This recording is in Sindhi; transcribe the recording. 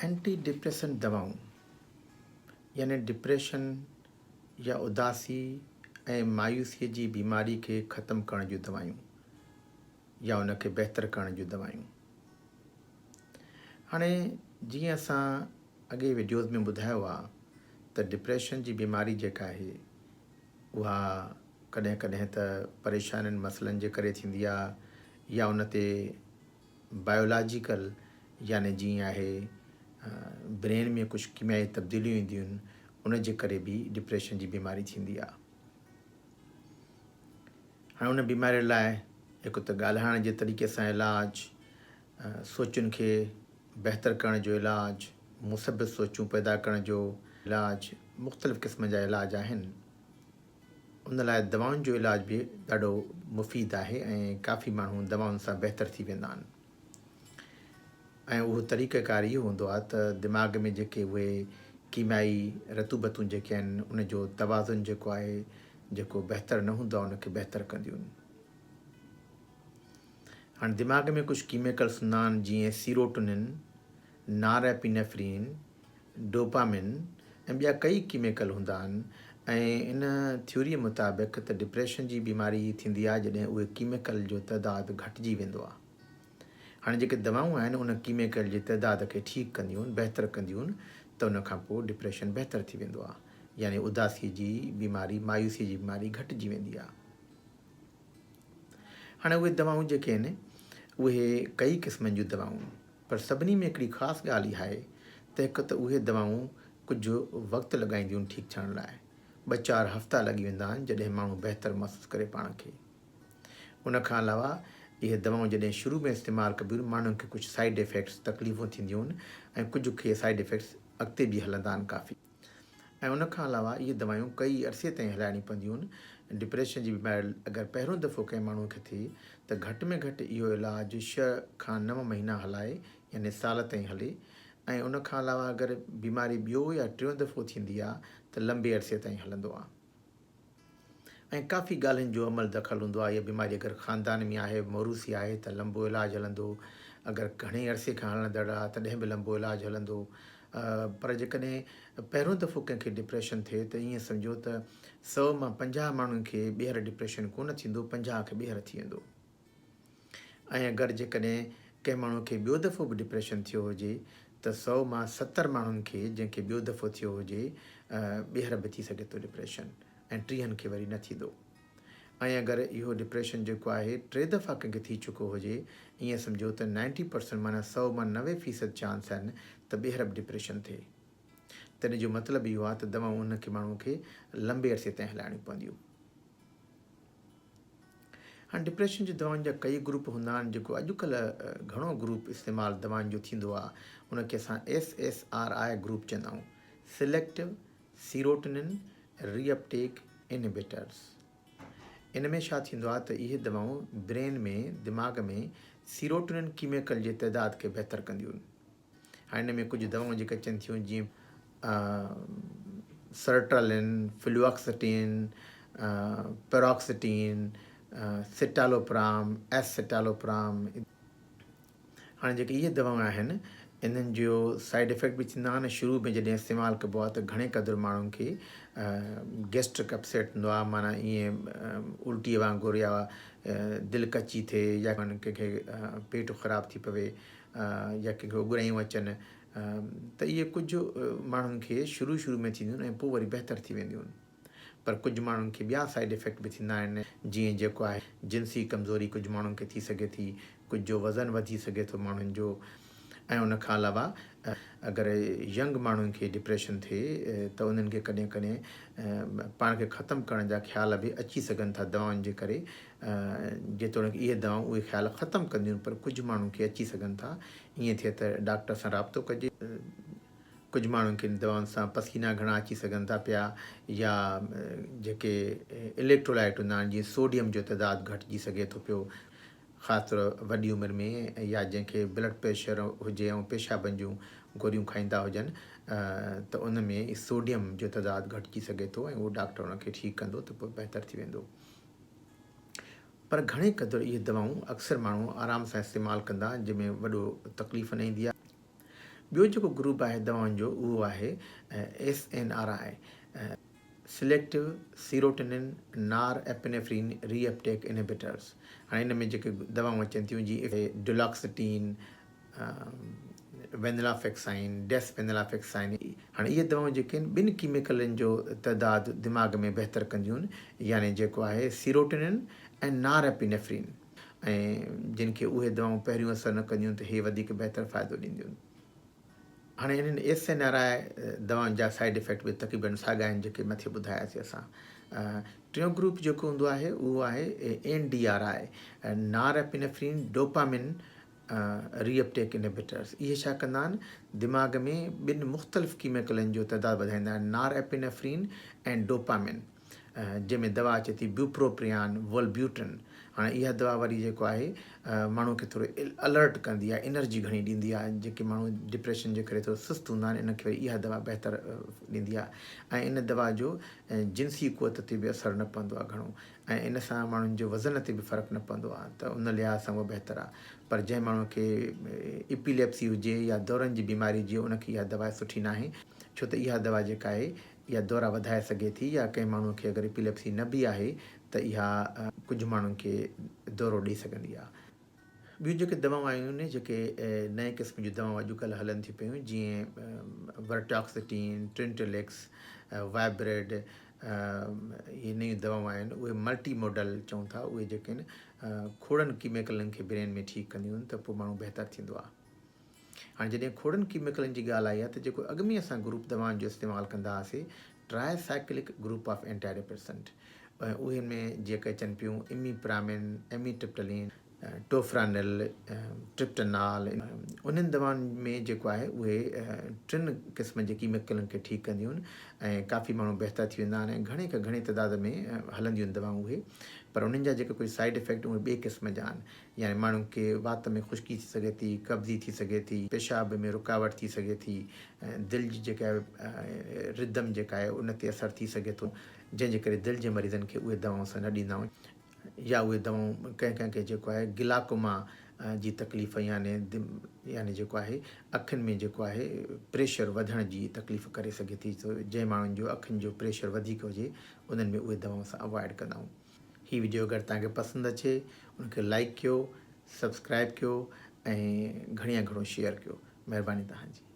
اينٽي ڊپريسنٽ دوائون يعني ڊپريشن يا اداسي ۽ مايوسي جي بيماري کي ختم ڪرڻ جون دوائون يا ان کي بهتر ڪرڻ جون دوائون. هاڻي جيئن اسان اڳي وڊيوز ۾ ٻڌايو آ ته ڊپريشن جي بيماري جيڪا آهي اها ڪڏهن ڪڏهن ته پريشانين مسئلن جي ڪري ٿيندي آ يا ان تي بايولاجيڪل يعني جيئن آهي برين ۾ ڪجهه ڪيميائي تبديليون اينديون آهن ان جي ڪري به ڊپريشن جي بيماري ٿيندي آهي. هاڻي ان بيماري لاء هڪ ته ڳالهائڻ جي طريقي سان علاج، سوچن کي بهتر ڪرڻ جو علاج، مثبت سوچون پيدا ڪرڻ جو علاج، مختلف قسم جا علاج آهن. ان لاء دوائن جو علاج به ڏاڍو مفيد آهي ۽ ڪافي ماڻهو دوائن سان بهتر ٿي ويندا آهن ۽ اهو طريقه ڪار اهو هوندو آهي ته دماغ ۾ جيڪي اهي ڪيميائي رطوبتون جيڪي آهن ان جو توازن جيڪو آهي جيڪو بهتر نه هوندو آهي ان کي بهتر ڪنديون آهن. هاڻي دماغ ۾ ڪجهه ڪيميڪلس هوندا آهن جيئن سيروٽونن، نارئپينيفرين، ڊوپامين ۽ ٻيا ڪئي ڪيميڪل هوندا آهن ۽ ان ٿيوريء مطابق ته ڊپريشن جي بيماري ٿيندي آهي جڏهن اهي ڪيميڪل جو تعداد گهٽجي ويندو آهي. هاڻي جيڪي دوائون آهن ان ڪيميڪل جي تعداد کي ٺيڪ ڪنديون آهن بهتر ڪنديون آهن ته ان کان پوء ڊپريشن بهتر ٿي ويندو آهي يعني اداسي جي بيماري مايوسي جي بيماري گهٽجي ويندي آهي. هاڻي اهي دوائون جيڪي آهن اهي ڪئي قسمن جون دوائون آهن. پر سڀني ۾ هڪڙي خاص ڳالهه اها آهي ته هڪ ته اهي دوائون ڪجهه وقت لڳائينديون آهن ٺيڪ ٿيڻ لاء، ٻه چار هفتا لڳي ويندا آهن جڏهن ماڻهو بهتر محسوس ڪري پاڻ کي. ان کان علاوه اهي دوائون جڏهن شروع ۾ استعمال ڪبيون آهن ماڻهن کي ڪجهه سائيڊ افيڪٽس، تڪليفون ٿينديون آهن ۽ ڪجهه کي سائيڊ افيڪٽس اڳتي به هلندا آهن ڪافي. ۽ ان کان علاوه اهي دوائون ڪئي عرصي تائين هلائڻيون پونديون آهن. ڊپريشن جي بيماري اگر پهريون دفعو ڪنهن ماڻهو کي ٿئي ته گهٽ ۾ گهٽ اهو علاج ڇهه کان نو مهينا هلائي يعني سال تائين هلي ۽ ان کان علاوه اگر بيماري ٻيو يا ٽيون دفعو ٿيندي آهي ته لنبي عرصي تائين هلندو آهي. ۽ ڪافي ڳالهين جو عمل دخل هوندو آهي. اها بيماري اگر خاندان ۾ آهي، موروثي آهي ته لنبو علاج هلندو، اگر گهڻي عرصي کان هلندڙ آهي تڏهن به لنبو علاج هلندو. پر جيڪڏهن پهريون دفعو ڪنهن کي ڊپريشن ٿئي ته ائين سمجهو ته سئو مان 50 ماڻهن کي ٻيهر ڊپريشن ڪونه ٿيندو، 50 کي ٻيهر ٿي ويندو. ۽ اگر جيڪڏهن ڪنهن ماڻهو کي ٻيو دفعو به ڊپريشن ٿيو هجي ته سئو مان 70 ماڻهن کي جنهن کي ٻيو دفعو ٿيو هجي ٻيهر به ٿي سگهي ٿو ڊپريشن ۽ ٽيهن کي وري نه ٿيندو ۽ اگر اهو ڊپريشن جيڪو آهي ٽي دفعا ڪنهن کي ٿي چڪو هجي ائين سمجهو ته نائنٽي پرسنٽ معنيٰ سئو مان 90 فيصد چانس آهن ته ٻيهر به ڊپريشن ٿئي تنهن جو مطلب اهو آهي ته دوائون ان کي ماڻهو کي لنبي عرصي تائين هلائڻيون پونديون. هاڻي ڊپريشن جي دوائن جا ڪئي گروپ هوندا آهن جيڪو اڄڪلهه گهڻو گروپ استعمال دوائن جو ٿيندو آهي ان کي اسان S S R I group چوندا آهيون سليڪٽو سيروٽنن ري اپٽيڪ انهبيٽرس ان ۾ ڇا ٿيندو آهي ته اهي دوائون برين ۾ دماغ ۾ سيروٽنن ڪيميڪل جي تعداد کي بهتر ڪنديون آهن. هاڻي ان ۾ ڪجهه دوائون جيڪي اچن ٿيون جيئن سرٽرالين، فلوآڪسٽين، پيروڪسٽين، سٽالوپرام، ايس سٽالوپرام. هاڻي جيڪي اهي دوائون آهن انهن جو سائيڊ افيڪٽ به ٿيندا آهن شروع ۾ جڏهن استعمال ڪبو آهي ته گهڻي قدر ماڻهن کي گيسٽرڪ اپسيٽ ٿيندو آهي معنيٰ ائين الٽي وانگر يا دل ڪچي ٿئي يا ڪنهن کي پيٽ خراب ٿي پوي يا ڪنهن کي اڳرايون اچن ته اهي ڪجهه ماڻهن کي شروع شروع ۾ ٿينديون آهن ۽ پوء وري بهتر ٿي وينديون آهن پر ڪجهه ماڻهن کي ٻيا سائيڊ افيڪٽ به ٿيندا آهن جيئن جيڪو آهي جنسي ڪمزوري ڪجهه ماڻهن کي ٿي سگهي ٿي ڪجهه جو وزن وڌي سگهي ٿو ماڻهن جو ۽ ان کان علاوه اگر ينگ ماڻهن کي ڊپريشن ٿئي ته انهن کي ڪڏهن ڪڏهن پاڻ کي ختم ڪرڻ جا خيال به اچي سگهن ٿا دوائن جي ڪري جيتوڻيڪ اهي دوائون اهي خيال ختم ڪنديون پر ڪجهه ماڻهن کي اچي سگهن ٿا ائين ٿئي ته ڊاڪٽر سان رابطو ڪجي. ڪجهه ماڻهن کي ان دوائن سان پسينا گهڻا اچي سگهن ٿا پيا يا جيڪي اليڪٽرولائيٽ هوندا آهن جيئن سوڊيم جو تعداد گهٽجي سگهي ٿو پيو خاص طور وڏي عمر ۾ يا جنهن کي بلڊ پريشر هجي ۽ پيشابن جون گوريون کائيندا هجن ته ان ۾ سوڊيم جو تعداد گهٽجي سگهي ٿو ۽ اهو ڊاڪٽر ان کي ٺيڪ ڪندو ته پوء بهتر ٿي ويندو. پر گهڻي قدر اهي دوائون اڪثر ماڻهو آرام سان استعمال ڪندا جنهن ۾ وڏو تڪليف نه ايندي آهي. ٻيو جيڪو گروپ آهي دوائن جو اهو آهي S N R I, selective serotonin norepinephrine reuptake inhibitors. هاڻي ان ۾ جيڪي دوائون اچن ٿيون جيئن ڊولاڪسٽين، وينلافيڪسائن، ڊيس وينلافيڪسائن، هاڻي اهي دوائون جيڪي آهن ٻن ڪيميڪلن جو تعداد دماغ ۾ بهتر ڪنديون يعني جيڪو آهي سيروٽونن ۽ نار ايپينيفرين ۽ جن کي اهي دوائون پهريون اثر نه ڪنديون ته هي وڌيڪ بهتر فائدو ڏينديون. هاڻي انهن ايس اين آر I دوائن جا سائيڊ افيڪٽ به تقريبن ساڳا آهن جيڪي مٿي ٻڌاياسين اسان. ٽيون گروپ جيڪو هوندو آهي اهو آهي N D R I, norepinephrine dopamine reuptake inhibitors. اهي ڇا ڪندا آهن دماغ ۾ ٻن مختلف ڪيميڪلن جو تعداد وڌائيندا آهن نار ايپينيفرين ۽ ڊوپامين. جنهن ۾ دوا اچي ٿي بيوپروپريان، ولبيوٽن، هاڻي اها دوا وري جيڪو آهي ماڻهو کي ٿورو الرٽ ڪندي آهي، انرجي گهڻي ڏيندي آهي، جيڪي ماڻهو ڊپريشن جي ڪري ٿورو سست هوندا آهن انهن کي وري اها دوا بهتر ڏيندي آهي ۽ ان دوا جو جنسي قوت تي به اثر نه پوندو آهي گهڻو ۽ ان سان ماڻهن جو وزن تي به فرق نه پوندو آهي ته ان لحاظ سان اها بهتر آهي پر جنهن ماڻهو کي اپيليپسي هجي يا دورن جي بيماري هجي ان کي اها دوا سٺي ناهي ڇو ته اها دوا جيڪا آهي اها دورا وڌائي سگهي ٿي يا ڪنهن ماڻهو کي اگر اپيليپسي نه به آهي ته اها ڪجهه ماڻهن کي دورو ڏئي سگهندي آهي. ٻيون جيڪي دوائون آيون آهن جيڪي نئين قسم جون دوائون اڄڪلهه هلن ٿيون پيون جيئن ورٽاڪسيٽين، ٽرنٽيلڪس، وائبريڊ اهي نيون دوائون آهن اهي ملٽي موڊل چئون ٿا اهي جيڪي آهن کوڙن ڪيميڪلن کي برين ۾ ٺيڪ ڪنديون آهن ته پوء ماڻهو بهتر ٿيندو آهي. هاڻي جڏهن کوڙن ڪيميڪلن جي ڳالهه آئي آهي ته جيڪو اڳ ۾ اسان گروپ دوائن جو استعمال ڪندا هئاسي tricyclic group of antidepressant اهي ۾ جيڪي اچن پيون اميپرامين، ايميٽرپٽلين، ٽوفرانل، ٽرپٽنال انهن دوائن ۾ جيڪو آهي اهي ٽن قسمن جي ڪيميڪلن کي ٺيڪ ڪنديون آهن ۽ ڪافي ماڻهو بهتر ٿي ويندا آهن ۽ گهڻي کان گهڻي تعداد ۾ هلنديون آهن دوائون اهي پر انهن جا جيڪي ڪجهه سائيڊ افيڪٽ اهي ٻئي قسم جا آهن يعني ماڻهن کي وات ۾ خشڪي ٿي سگهي ٿي، قبضي ٿي سگهي ٿي، پيشاب ۾ رڪاوٽ ٿي سگهي ٿي، دل جي جيڪا ردم جيڪا آهي ان تي اثر ٿي سگهي ٿو، جنهن جي ڪري دل جي مريضن کي اهي دوائون اسان نه ڏيندا آهيون يا اهي دوائون ڪنهن ڪنهن کي جيڪو آهي گلاڪوما جي تڪليف يعني يعني جيڪو آهي اکين ۾ جيڪو آهي پريشر وڌڻ جي تڪليف ڪري سگهي ٿي جنهن ماڻهن جو اکين جو پريشر وڌيڪ هجي انهن ۾ اهي دوائون اسان اوائڊ ڪندا آهيون. هي وڊيو اگر توهان کي پسند اچي ان کي لائيڪ ڪيو سبسڪرائب ڪيو ۽ گهڻي کان گهڻو شيئر ڪيو مهرباني توهان جي.